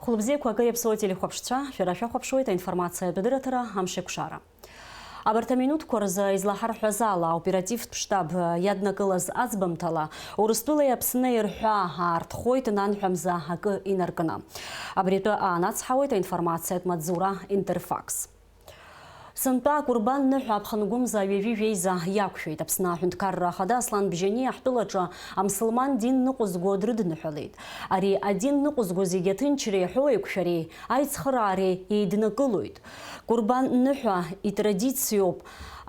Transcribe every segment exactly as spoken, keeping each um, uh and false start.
Хәылбзиақәа акы иаԥсоу ателехәаԥшцәа, шәара шәахәаԥшуеит аинформациатә адырраҭара Амшеиқәшара. Абарҭ аминуҭқәа рзы излаҳарҳәаз ала, аоперативтә штаб иаднакылаз аӡбамҭала, Урыстәылеи Аԥсни рҳәаа аартхоит, нанҳәамза акы инаркны. Абри атәы аанацҳауеит аинформациатә маҵзура Интерфакс. Сынтәа Акәырбан ныҳәа аԥхынгәымза ҩажәи жәеиза иақәшәеит. Аԥсны аҳәынҭқарра ахада Аслан Бжьаниа ҳтәылаҿы амсылман дин ныҟәызго дрыдныҳәалеит. Ари адин ныҟәызго зегьы аҭынчреи аҳәоу еиқәшәареи аицхыраареи еиднакылоит. Кәырбан ныҳәа итрадициоуп.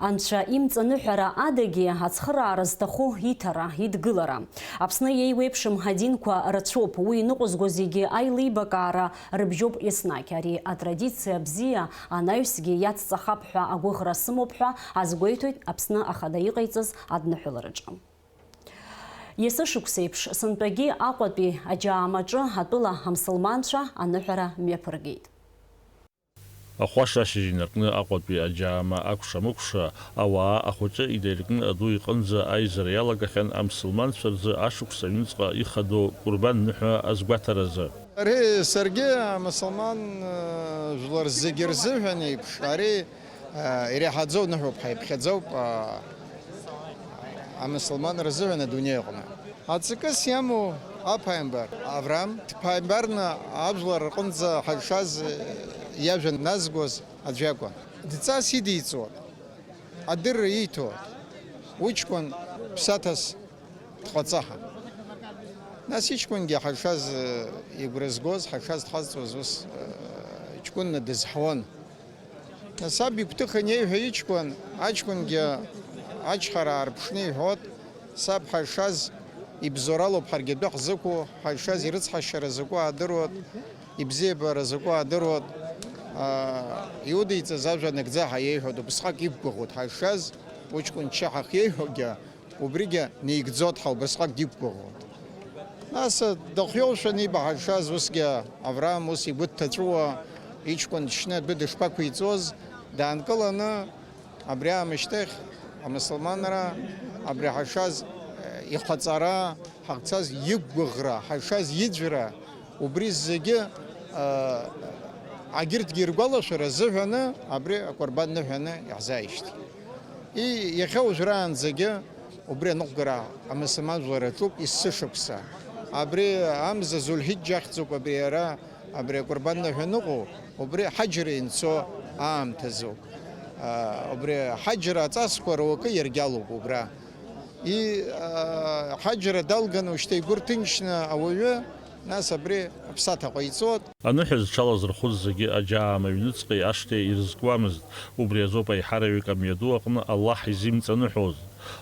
Анцәа имҵаныҳәара адагьы ацхыраара зҭаху иҭара, идгылара. Аԥсны еиуеиԥшым адинқәа рацәоуп, уи иныҟәызго зегьы аилибакаара рыбжьоуп еснагь. Ари атрадициа бзиа анаҩсгьы иацҵахап ҳәа агәыӷра сымоуп ҳәа азгәеиҭоит Аԥсны Ахада иҟаиҵаз адныҳәалараҿы. Есышықәсеиԥш, сынтәагьы Аҟәатәи аџьаамаҿы атәыла амсылманцәа аныҳәара мҩаԥыргеит. Ахәаша ашьыжь инаркны Аҟәатәи аџьаама акәша-мыкәша ауаа ахәыҷы инаиркны аду иҟынӡа аизара иалагахьан амсылманцәа рзы ашықәс аҩныҵҟа ихадоу Кәырбан ныҳәа азгәаҭаразы. Ари саргьы амсылман, э, жәлар зегьы рзыҳәан еиԥш, ари, э, иреиҳаӡоу ныҳәоуп, ҳаиԥхьаӡоуп, э, амсылман рзыҳәан адунеи аҟны. Аҵакыс иамоу аԥааимбар Авраам дԥааимбарны ажәлар рҟынӡа ҳазшаз, э, иажәа назгоз аӡә иакәын. Дҵас идиҵон, адырра ииҭон, уи ҷкәын ԥсаҭас дҟаҵаҳан. Нас иҷкәынгьы ҳазшаз, э, игәра згоз, ҳазшаз дхазҵоз ус, э, ҷкәынны дызҳауан. Нас саб игәҭыха инеиҳәа иҷкәын, аҷкәынгьы ачҳара аарԥшны иҳәот, саб ҳазшаз ибзоуралоуп ҳаргьы адәы ҳзықәу, ҳазшаз ирыцҳашьара закәу аадыруот, ибзиабара закәу аадыруот, аа, иудиҵаз ажәа нагӡа ҳәа иеиҳәот, убысҟак иқәгәыӷуот ҳазшаз, уҷкәын ччаҳах иеиҳәогьы, убригьы неигӡот ҳәа убасҟак диқәгәыӷуан. Нас дыхиоушәа аниба ҳазшаз, усгьы Авраам ус игәы дҭаҵәуа, иҷкәын дшьны адәы дышԥақәиҵоз, даанкыланы, абри аамышьҭахь амысылманра, абри ҳазшаз, э, ихаҵара, ҳахьцаз иқәгәыӷра, ҳазшаз иӡәра, убри зегьы, э, агьырҭгьы иргәалашәара азыҳәаны абри акәарбан ныҳәаны иаҳзааишьҭит. И, иахьа уажәраанӡагьы убри аныҟәгара амысылман жәлар аҿуп есышықәса. Абри амза Зульҳиџь ахьӡуп, абри ара, абри акәарбан ныҳәа аныҟоу, убри ҳаџьра инцо аамҭазоуп. А, убри ҳаџьра аҵасқәа руакы иаргьалоуп убра. И, а, ҳаџьра далганы ушьҭа игәы рҭынчны ауаҩы, нас абри аԥсаҭа ҟаиҵоит. Аныҳәа зҽалазырхәыз зегьы аџьаама аҩныҵҟеи ашҭеи ирызкуамызт. Убри азоуп аиҳараҩык амҩаду аҟны Аллаҳ изимҵаныҳәоз.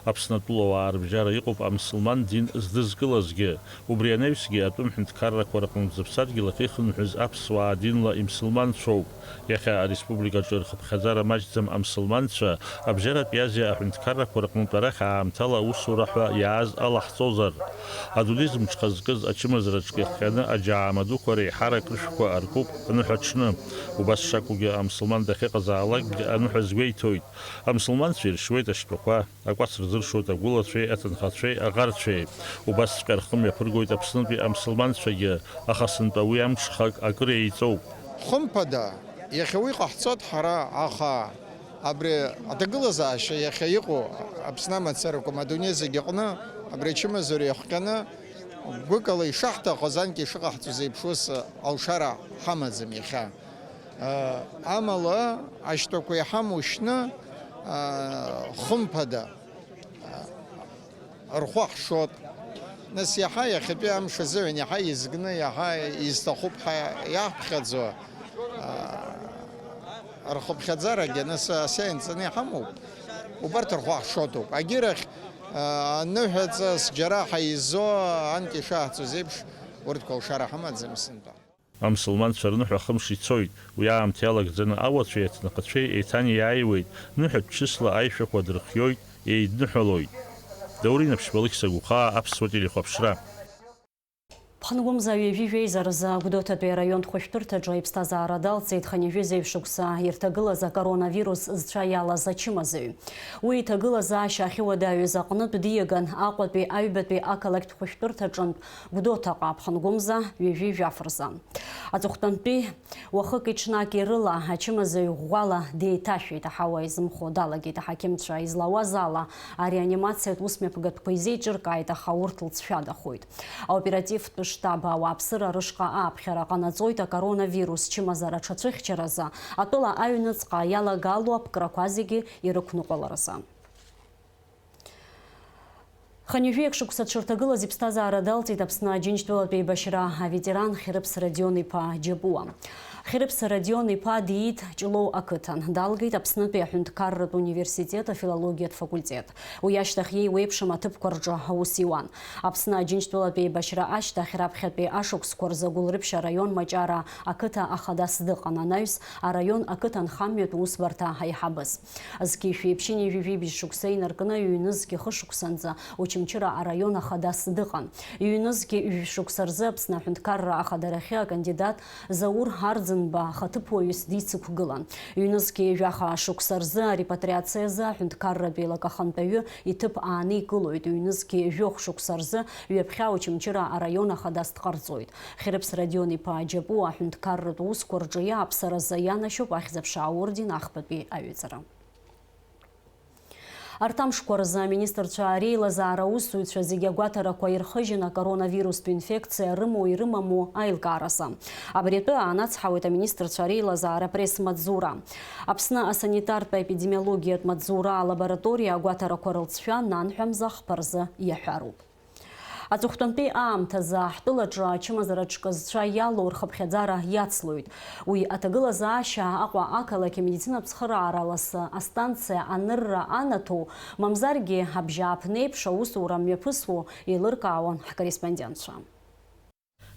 Аԥсны атәылауаа рыбжьара иҟоуп амсылман дин здызкылазгьы. Убри анаҩсгьы атәым ҳәынҭқаррақәа рҟынтә зыԥсадгьыл ахьихынҳәыз аԥсуаа динла имсылманцәоуп. Иахьа ареспубликаҿы рхыԥхьаӡара маҷӡам амсылманцәа, абжьаратәи Азиа аҳәынҭқаррақәа рҟынтә арахь аамҭала аусура ҳәа иааз алаҳҵозар. Адунеи зымҽхазкыз ачымазараҿгьы хҟьаны аџьаама дуқәа реиҳарак рышәқәа аркуп аныҳәа аҽны. Убас шакәугьы амсылман дахьыҟазаалакгьы аныҳәа згәеиҭоит. Амсылманцәа иршьуеит ашьтәақәа, акәац рзыршоит агәылацәеи, аҭынхацәеи, аӷарцәеи. Убасҵәҟьа рхы мҩаԥыргоит Аԥснытәи амсылманцәагьы, аха сынтәа уи амҽхак акыр еиҵоуп. Хымԥада, иахьа уи ҟаҳҵоит ҳара, аха абри аҭагылазаашьа иахьа иҟоу Аԥсны амацарақәа, ма адунеи зегьы аҟны абри ачымазара иахҟьаны, гәыкала ишаҳҭахыз, анкьа ишыҟаҳҵоз еиԥш, ус алшара ҳамаӡам иахьа. Амала, ашьтәақәа иҳамоу шьны, хымԥада, рхәы ҳшот. Нас иаҳа иахьатәи амш азыҳәан иаҳа изгны, иаҳа изҭахуп ҳәа иаҳԥхьаӡо, рхыԥхьаӡарагьы нас асиа инҵаны иҳамоуп. Убарҭ рхәы ҳшотуп. Агьырахь, аныҳәаҵас џьара ҳаизо, анкьа ишаҳҵоз еиԥш, урҭқәа алшара ҳамаӡам сынтәа. Амсылманцәа рныҳәа хымш ицоит, уи аамҭа иалагӡаны ауацәеи аҭынхацәеи еиҭанеиааиуеит, ныҳәатә чысла аишәақәа дырхиоит, еидныҳәалоит. Даур Инаԥшьба, Алықьса Гәыхаа, Аԥсуа телехәаԥшра. Ԥхынгәымза ҩажәи жәеиза рзы Гәдоуҭатәи араионтә хәышәтәырҭаҿы иԥсҭазаара далҵит хынҩажәи зеижә шықәса ирҭагылаз акоронавирус зцәа иалаз ачымазаҩ. Уи иҭагылазаашьа ахьыуадаҩыз аҟнытә диаган Аҟәатәи аҩбатәи ақалақьтә хәышәтәырҭаҿынтә Гәдоуҭаҟа, Ԥхынгәымза ҩажәи жәаф рзы. Аҵыхәтәантәи уахыки-ҽнаки рыла ачымазаҩ ӷәӷәала деиҭашәеит, аҳауа изымхо далагеит. Аҳақьымцәа излауаз ала, ареанимациатә усмҩаԥгатәқәа изеиҿыркааит, аха урҭ лҵшәадахоит. Аоперативтә штаб ауааԥсыра рышҟа ааԥхьара ҟанаҵоит акоронавирус чымазара аҽацәыхьчаразы, атәыла аҩныҵҟа иалагало аԥкрақәа зегьы ирықәныҟәаларазы. Хынҩажәи акы шықәса дшырҭагылаз иԥсҭазаара далҵит Аԥсны Аџьынџьтәылатә еибашьра аветеран Хьрыԥс Родион-иԥа Џьапуа. Хьрыԥс Родион-иԥа диит Ҷлоу ақыҭан, далгеит Аԥснытәи аҳәынҭқарратә университет афилологиатә факультет. Уи ашьҭахь иеиуеиԥшым аҭыԥқәа рҿы аус иуан. Аԥсны Аџьынџьтәылатә еибашьра ашьҭахь раԥхьатәи ашықәсқәа рзы Гәылрыԥшь араион Маҷара ақыҭа ахадас дыҟан анаҩс араион ақыҭанхамҩатә усбарҭа аиҳабыс. Зқьи жәшәи ԥшьынҩажәи жәибжь шықәса инаркны ҩнызқь хышықәсанӡа Очамчыра араион ахадас дыҟан. Ҩнызқь жәшықәса рзы Аԥсны аҳәынҭқарра ахадарахьы акандидат Заур Арӡынба ахаҭыԥуаҩыс дицықәгылан. Ҩнызқь жәаха шықәса рзы арепатриациазы аҳәынҭқарратә еилак ахантәаҩы иҭыԥ ааникылоит. Ҩнызқь жәохә шықәса рзы ҩаԥхьа Очамчыра араион ахадас дҟарҵоит. Хьрыԥс Родион-иԥа Џьапуа аҳәынҭқарратә усқәа рҿы иааԥсаразы ианашьоуп Ахьӡ-аԥша аорден ахԥатәи аҩаӡара. Арҭ амшқәа рзы аминистрцәа реилазаара аусзуҩцәа зегьы агәаҭарақәа ирхыжьын акоронавирустә инфекциа рымоу ирымаму аилкааразы. Абри атәы аанацҳауеит аминистрцәа реилазаара апресс-маҵзура. Аԥсны асанитартә-епидемиологиатә маҵзура алабораториа агәаҭарақәа рылҵшәа нанҳәа мза хԥа рзы иаҳәароуп. Аҵыхәтәантәи аамҭазы ҳтәылаҿы ачымазара ҿкы зцәа иалоу рхыԥхьаӡара иацлоит. Уи аҭагылазаашьа Аҟәа ақалақь амедицинатә цхыраара ласы астанциа анырра анаҭоу, мамзаргьы абжьааԥнеиԥш аусура мҩаԥысуоу еилыркаауан ҳкорреспондентцәа.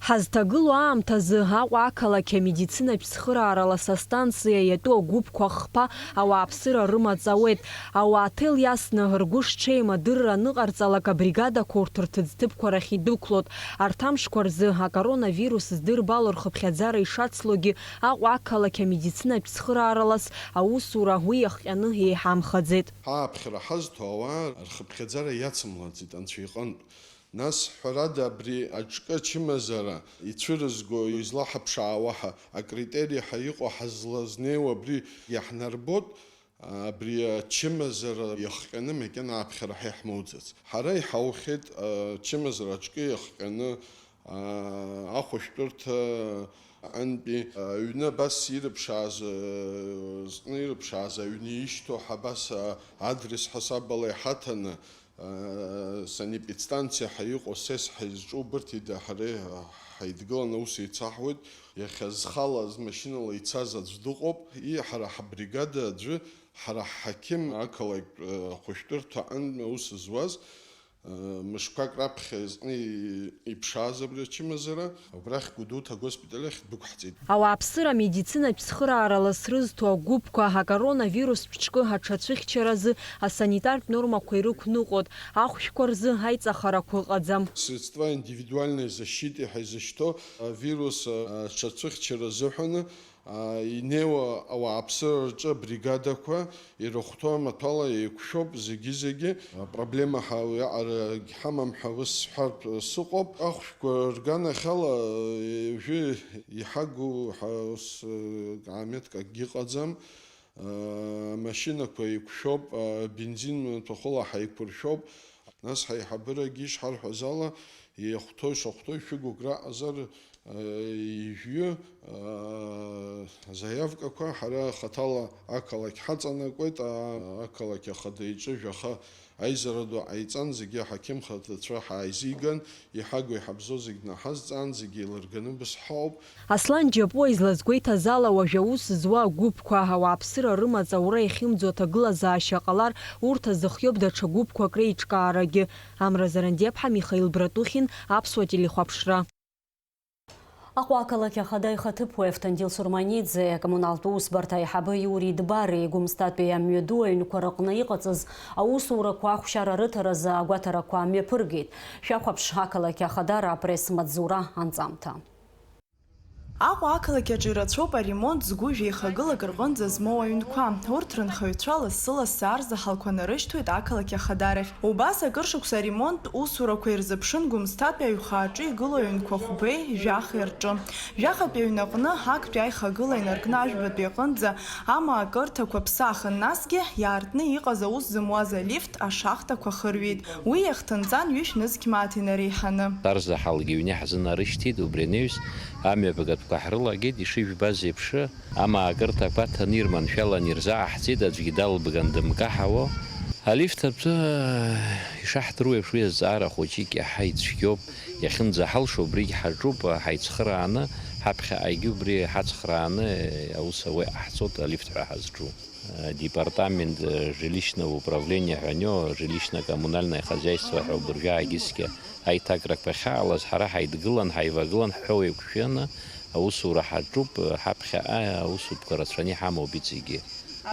Ҳазҭагылоу аамҭазы Аҟәа ақалақь амедицинатә цхыраара лас астанциа иатәу агәыԥқәа хԥа ауааԥсыра рымаҵ ауеит. Ауааҭел иасны, ргәы шҽеим адырра аныҟарҵалак, абригадақәа урҭ рҭыӡҭыԥқәа рахь идәықәлоит. Арҭ амшқәа рзы акоронавирус здырбало рхыԥхьаӡара ишацлогьы Аҟәа ақалақь амедицинатә цхыраара лас аусура уи иахҟьаны еиҳамхаӡеит. Ҳааԥхьара ҳазҭо ауаа рхыԥхьаӡара иацымлаӡеит Анцәа иҟынтә. Нас, ҳәарада, абри аҿкы ачымазара ицәырызго излаҳаԥшаауа ҳәа акритерий ҳәа иҟоу ҳазлазнеиуа абри иаҳнарбоит, абри ачымазара иахҟьаны макьана аԥхьара ҳәа иаҳмоуӡац. Ҳара иҳаухьеит, ачымазара аҿкы иахҟьаны, ахәышәтәырҭа аҟынтәи аҩны абас ирыԥшааз, зны ирыԥшааз аҩны ишьҭоу ҳәа абас адрес ҳасабала иҳаҭаны, Санепидстанциа ҳәа иҟоу, СЭС ҳәа изҿу убырҭ ида ҳара ҳаидгыланы аус еицаҳуеит. Иахьа зхала, змашьынала ицаз аӡә дыҟоуп. И, ҳара ҳбригада аӡәы, ҳара ҳҳақьым ақалақьтә ахәышәтәырҭа аҟынтә аус зуаз, мышқәак раԥхьа зны иԥшааз абри ачымазара, убрахь Гәдоуҭа агоспиталь ахь дәықәҳҵеит. Ауааԥсыра амедицинатә цхыраара лас рызҭо агәыԥқәа акоронавирустә ҿкы аҽацәыхьчаразы асанитартә нормақәа ирықәныҟәоит, ахәшәқәа рзы аиҵахарақәа ыҟаӡам. Средства индивидуальной защиты ҳәа изышьҭоу авирус аҽацәыхьчара азыҳәаны инеиуа ауааԥсыра рҿы абригадақәа ирыхәҭоу амаҭәала еиқәшәоуп зегьы-зегьы. Апроблема ҳәа уиаҟара егьҳамам ҳәа ус сҳәартә сыҟоуп. Ахәшәқәа рганахьала, ҩажәи иҳагу ҳәа ус, э, каамеҭк акгьы ыҟаӡам. Э, амашьынақәа еиқәшәоуп, э, бензин маҭәахәыла ҳаиқәыршәоуп. Нас ҳаиҳабырагьы ишҳарҳәаз ала, иахәҭоу ишахәҭоу ишәыгу агәра аҟазар, э, ижәҩы, э, заиавкақәа ҳара хаҭала ақалақь ҳаҵанакуеит, а-, ақалақь ахада иҿы жәаха Аизара ду ҟаиҵан, зегьы аҳақьым хадацәа ҳааизиган, иҳагу-иҳабзоу зегь наҳазҵаан, зегь еилырганы убас ҳауп. Аслан Џьапуа излазгәеиҭаз ала, уажә аус зуа агәыԥқәа, ауааԥсыра рымаҵ аура иахьымӡо аҭагылазаашьа ҟалар, урҭ азыхиоуп даҽа гәыԥқәак реиҿкаарагьы. Амра Зарандиаԥҳа, Михаил Братухин, Аԥсуа телехәаԥшра. Аҟәа ақалақь ахада ихаҭыԥуаҩ Автандил Сурманиӡе, акоммуналтә усбарҭа аиҳабы Иури Дбари, Гәымсҭатәи амҩаду аҩнқәа рыҟны иҟаҵаз аусурақәа ахәшьара рыҭаразы агәаҭарақәа мҩаԥыргеит. Шәахәаԥш ақалақь ахадара апресс-маҵзура анҵамҭа. Аҟәа ақалақь аҿы ирацәоуп аремонт згәы жәеихагылак рҟынӡа змоу аҩнқәа. Урҭ рынхаҩцәа лассы-лассы арзаҳалқәа нарышьҭуеит ақалақь ахадарахь. Убас акыр шықәса аремонттә усурақәа ирзыԥшын Гәымсҭатәи аҩхааҿы игылоу аҩнқәа хәбеи жәахеи рҿы. Жәахатәи аҩнаҟны актәи аихагыла инаркны ажәбатәи аҟынӡа амаакырҭақәа ԥсахын, насгьы иаартны иҟаз аус зымуаз алифт ашахтақәа хырҩеит. Уи иахҭынҵан ҩышә нызқь мааҭ инареиҳаны. Арзаҳалгьы аҩны иаҳзынарышьҭит, убри анаҩс амҩаԥгатәқәа ҳрылагеит, ишыжәбаз еиԥш, амаакырҭақәа аҭаны ирманшәаланы ирзааҳҵеит, аӡәгьы далбган дымкаҳауа. Алифт атәы, ишаҳдыруа еиԥш, уи азҵаара хәыҷык иаҳа ицәгьоуп, иахьынӡаҳалшо убригь ҳаҿуп, ҳаицхырааны, ҳаԥхьаҟагьы убри ҳацхрааны аус ауеит ҟаҳҵоит, алифт ҳәа ҳазҿу. Департамент жилищного управления ҳәа анио, жилищно-коммунальное хозяйство ҳәа убыржәы аагьы цқьа аиҭакрақәа ахьаалаз, ҳара ҳаидгылан, ҳаивагылан, ҳҳәоу еиқәшәаны аусура ҳаҿуп, ҳаԥхьаҟа аусутәқәа рацәаны иҳамоуп иҵегьы.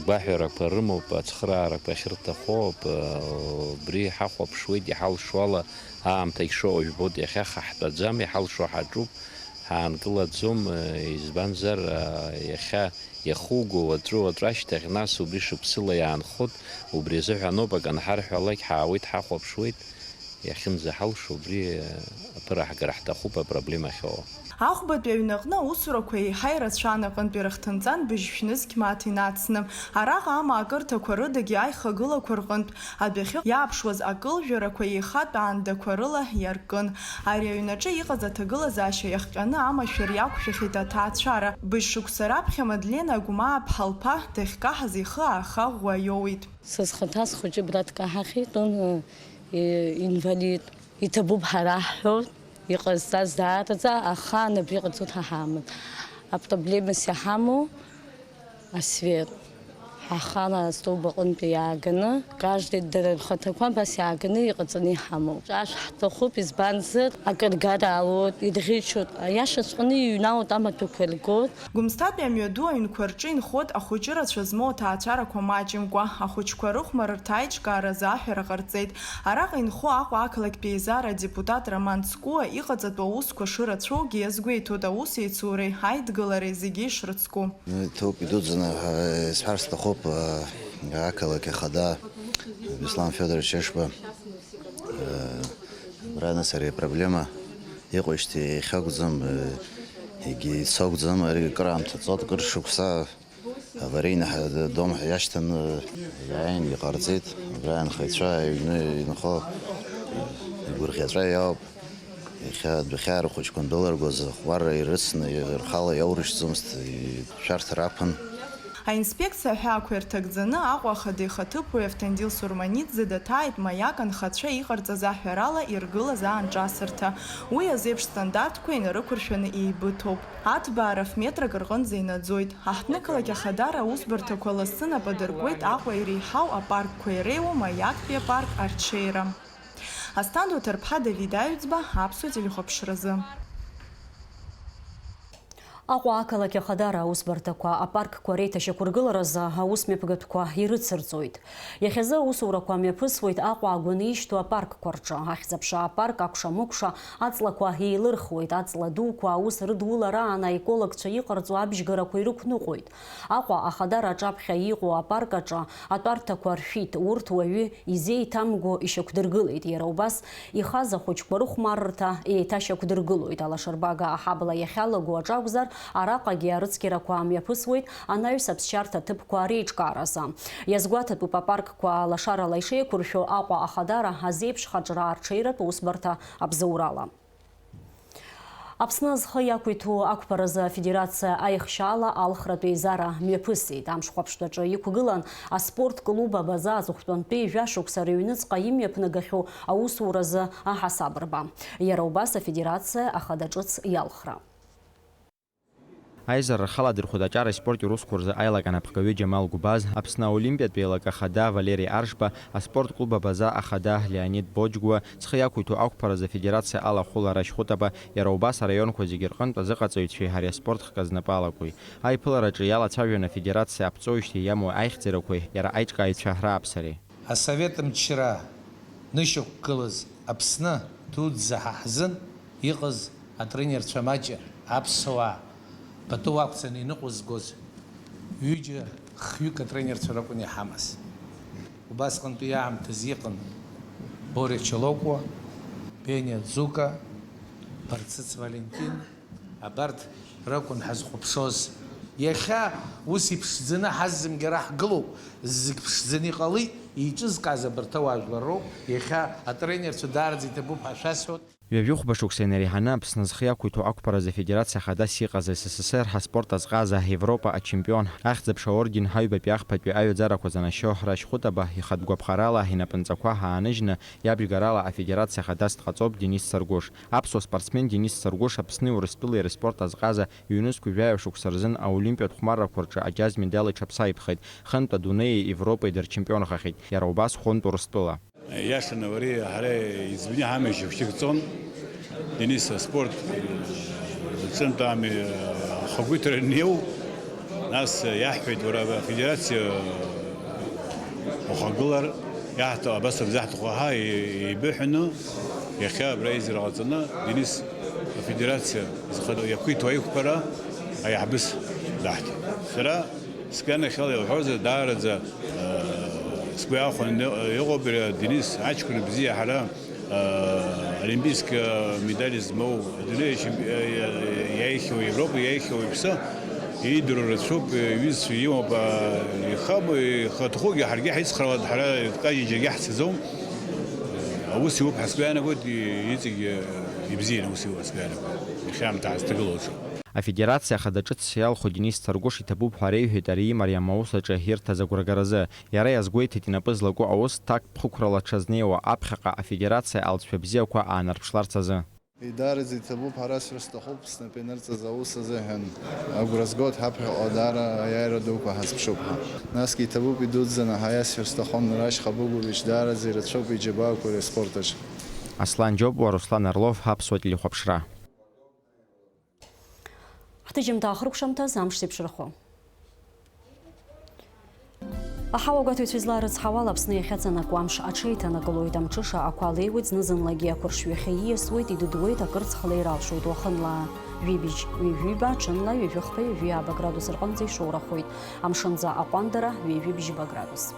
Гәаҳәарақәа рымоуп, ацхыраарақәа ахьырҭаху ауп, убри ҳахәаԥшуеит, иҳалшо ала аамҭагь шыҟоу жәбоит, иахьа ҳахтәаӡам, иҳалшо ҳаҿуп, ҳаанкылаӡом, избанзар, иахьа иахуго уаҵәы, уаҵәы ашьҭахь, нас убри шықәсыла иаанхоит, убри азыҳәаноуп, акы анҳарҳәалак ҳаауеит, ҳахәаԥшуеит, иахьынӡаҳалшо убри аԥыраҳгара ҳҭахуп апроблема ахьоуа. Ахәбатәи аҩнаҟны аусурақәа еиҳа ирацәан, аҟынтә ирыхҭынҵан быжьшә нызқь мааҭ инацны. Араҟа амаакырҭақәа рыдагьы аихагылақәа рҟынтә адәахьы иааԥшуаз акылжәарақәа еихатә аандақәа рыла иаркын. Ари аҩнаҿы иҟаз аҭагылазаашьа иахҟьаны амашәыр иақәшәахьеит аҭаацәара. Быжь шықәса раԥхьа Мадлена Агәмаа-ԥҳа лԥа дахькаҳаз ихы ааха ӷәӷәа иоуит. Са схаҭа схәыҷы абра дкаҳахьеит, он, э, инвалид. Иҭабуп ҳара ҳҳәоит, иҟазҵаз даараӡа, ахаан абри ҟаҵо ҳәа ҳааман. Апроблемас иҳамоу асвет. Ҳахала астолб аҟынтәи иааганы, каждый дара рхаҭақәа абас иааганы иҟаҵаны иҳамоуп. Ашә ҳҭахуп, избанзар, акыргара алоит, ирӷьычуеит. Аиашаҵәҟьаны иҩналоит, амаҭәақәа иргоит. Гәымсҭатәи амҩаду аҩнқәа рҿы инхоит ахәыҷы рацәа змоу аҭаацәарақәа маҷымкәа. Ахәыҷқәа рыхәмарырҭа аиҿкааразы аҳәара ҟарҵеит. Араҟа инхо Аҟәа ақалақьтә еизара адепутат Роман Цкуа иҟаҵатәу аусқәа шырацәоугьы иазгәеиҭоит аус еицуреи аидгылареи зегьы ишрыцку. Ҭоуп идуӡӡаны, ҳәа исҳәар сҭахуп, ақалақь ахада Беслан Федорович Ешба, абра нас ари апроблема иҟоижьҭеи иахьакәӡам, егьи ицо акәӡам, ари акыраамҭа ҵуеит, кыр шықәса аварийный ҳа-, дом ҳәа иашьҭан, иааин иҟарҵеит, абра анхаҩцәа аҩны инхо игәырӷьаҵәа иоуп. Иахьа адәахьаа рхәыҷқәа андәылыргоз ахәмарра ирыцны, рхала иаурышьҭӡомызт, шәарҭа ракәын. Аинспекциа аҳәаақәа ирҭагӡаны Аҟәа ахада ихаҭыԥуаҩ Автандил Сурманиӡе даҭааит маиак анхацәа иҟарҵаз аҳәарала иргылаз аанҿасырҭа. Уи азеиԥш стандартқәа инарықәыршәаны еибыҭоуп. Аҭбаара ф-метрак рҟынӡа инаӡоит. Аҳҭнықалақь ахадара аусбарҭақәа лассы нап адыркуеит Аҟәа иреиҳау апаркқәа иреиуоу маиактәи апарк арҽеира. Асҭанда Уҭарԥҳа, Давид Аҩӡба, Аԥсуа телехәаԥшразы. Аҟәа ақалақь ахадара аусбарҭақәа апаркқәа реиҭашьақәыргыларазы аусмҩаԥгатәқәа ирыцырҵоит. Иахьазы аусурақәа мҩаԥысуеит Аҟәа агәаны ишьҭоу апаркқәа рҿы. Ахьӡ-аԥша апарк акәша-мыкәша аҵлақәа еилырхуеит, аҵла дуқәа аус рыдулараан аекологцәа иҟарҵо абжьгарақәа ирықәныҟәоит. Аҟәа ахадара аҿаԥхьа иҟоу апарк аҿы атәарҭақәа ршәит, урҭ уаҩы изеиҭамго ишьақәдыргылеит. Иара убас ихаз ахәыҷқәа рыхәмаррҭа еиҭашьақәдыргылоит. Алашарбага аҳабла иахьалаго аҿы акәзар, араҟагьы арыцқьарақәа мҩаԥысуеит анаҩс аԥсшьарҭа ҭыԥқәа реиҿкааразы. Иазгәаҭатәуп апаркқәа лашарала ишеиқәыршәо Аҟәа ахадара азеиԥш хаҿра арҽеиратә усбарҭа абзоурала. Аԥсны азхы иақәиҭу ақәԥаразы афедерациа аихшьаала алхратә еизара мҩаԥысит. Амш хәаԥштәаҿы иқәгылан аспорт клуб Абаза аҵыхәтәантәи жәашықәса рыҩныҵҟа имҩаԥнагахьоу аусуразы аҳасабырба. Иара убас афедерациа ахада ҿыц иалхра. Аизара рхаладырхәит аҿареи спорти русқәа рзы аилак анапхгаҩы Џьамал Гәбаз, Аԥсны аолимпиатә еилак ахада Валери Аршба, аспорт клуб Абаза ахада Леонид Боџьгәа, зхы иақәиҭу ақәԥаразы афедерациа алахәыла Рашь Хәытаба, иара убас араионқәа зегьы рҟынтә азыҟаҵаҩцәеи ари аспорт хкы знапы алакуи. Аиԥылараҿы иалацәажәон афедерациа аԥҵоижьҭеи иамоу аихьӡарақәеи иара аиҿкааҩцәа рааԥсареи. Асовет мчра нышьақәгылаз Аԥсны дуӡӡа ҳа ҳзын иҟаз атренерцәа маҷ аԥсуаа пату ақәҵаны иныҟәызгоз ҩыџьа хҩык атренерцәа ракәын иҳамаз. Убасҟантәи аамҭазы иҟан Боря Чолокуа, Бениа Ӡука, Барцыц Валентин, абарҭ ракәын ҳазхәаԥшоз. Иахьа ус иԥшӡаны ҳаззымгара ҳгылоуп, зегь ԥшӡаны иҟалеит, еиҿызкааз абарҭ ауаажәлар роуп, иахьа атренерцәа даараӡа иҭабуп ҳәа шәасҳәоит. Ҩажәихәба шықәса инареиҳаны Аԥсны зхы иақәиҭу ақәԥаразы афедерациа хада сиҟаз С С С Р ҳаспорт азҟаза, Европа ачемпион, ахьӡ-аԥша орден, ҳаҩбатәи ахԥатәи аҩаӡарақәа занашьо Рашь Хәытаба ихатә гәаԥхарала инапынҵақәа ааныжьны, иабжьгарала афедерациа хадас дҟаҵоуп Денис Саргәыш. Аԥсуа спортсмен Денис Саргәыш Аԥсни Урыстәылеи рыспорт азҟаза ҩнызқь жәаҩа шықәса рзын аолимпиатә хәмаррақәа рҿы аџьаз медал иҽаԥсаиԥхеит, хынтә адунеии Европеи дырчемпионхахьеит, иара убас хәынтә Урыстәыла. Иашаны, уара ҳара избни ҳамеи шьыхәшьык ҵон, Денис аспорт ҿынтә ами ахақәиҭра аниоу, нас иаҳҳәеит, уара афедерациа ухагылар, иаҳҭо, абас акзаҳҭаху ҳәа ибыҳәаны, иахьа абра аизара ҟаҵаны, Денис афедерациа зхы иақәиҭу аиқәԥара аиаҳбыс даҳҭеит. Сара Сгәанахьала иуҳәозар, даараӡа, э, сгәы иахәаны иҟоуп иара Денис аҷкәын бзиа, ҳара, э, олимпийск, э, медаль змоу, адунеи ачемпи-, э, иаихьоу, Европа иаихьоу иԥсы иидыруа рацәоуп, иҩызцәа имоуп, э, ихаб-, ихаҭахугьы ҳаргьы ҳаицхраауеит, ҳара Кавказгьы џьаргьы ҳцаӡом. Аус иуп ҳәа сгәы иаанагоит, и-, иҵегьы ибзианы аус иуп ҳәа сгәы иаанагоит, иахьа аамҭа ҳазҭагылоу аҿы. Афедерациа ахада ҿыц иалху Денис Царгәыш иҭабуп ҳәа реиҳәеит ари имариам аус аҿы ирҭаз агәрагаразы. Иара иазгәеиҭеит инапы злаку аус ҭакԥхықәрала дшазнеиуа, аԥхьаҟа афедерациа алҵшәа бзиақәа аанарԥшларц азы. Идараӡа иҭабуп, ҳара срысҭахуп снапы инырҵаз аус азыҳәан. Агәра згоит ҳаԥхьаҟа даара аиааира дуқәа ҳазԥшуп ҳәа. Насгьы иҭабуп идуӡӡаны ҳаиасыр сҭахым Нарашь Хабыгәович, даараӡа ирацәоуп иџьабаақәа ари аспорт аҿы. Аслан Џьопуа, Руслан Орлов, Аԥсуа телехәаԥшра. Ҳҭыжьымҭа ахыркәшамҭаз амш зеиԥшрахо. Аҳауа гәаҭаҩцәа излаарыцҳауала, Аԥсны иахьаҵанакуа амш аҽеиҭанакылоит, амҽыша ақәа леиуеит, зны-зынлагьы ақәыршҩы хьы ииасуеит, идыдуеит, акырцх леира алшоит уахынла. Ҩыбжь, ҩажәи ҩба, ҽынла, ҩажәи хԥа, ҩажәи ааба градус рҟынӡа ишоурахоит. Амшынӡа аҟәандара, ҩажәи бжьба градус.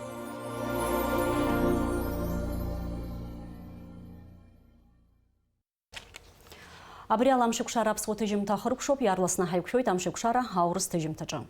Абри ала амшеикәшара аԥсуа ҭыжьымҭа ахыркәшоуп, иаарласны ҳаиқәшәоит амшеикәшара аурыс ҭыжьымҭаҿы.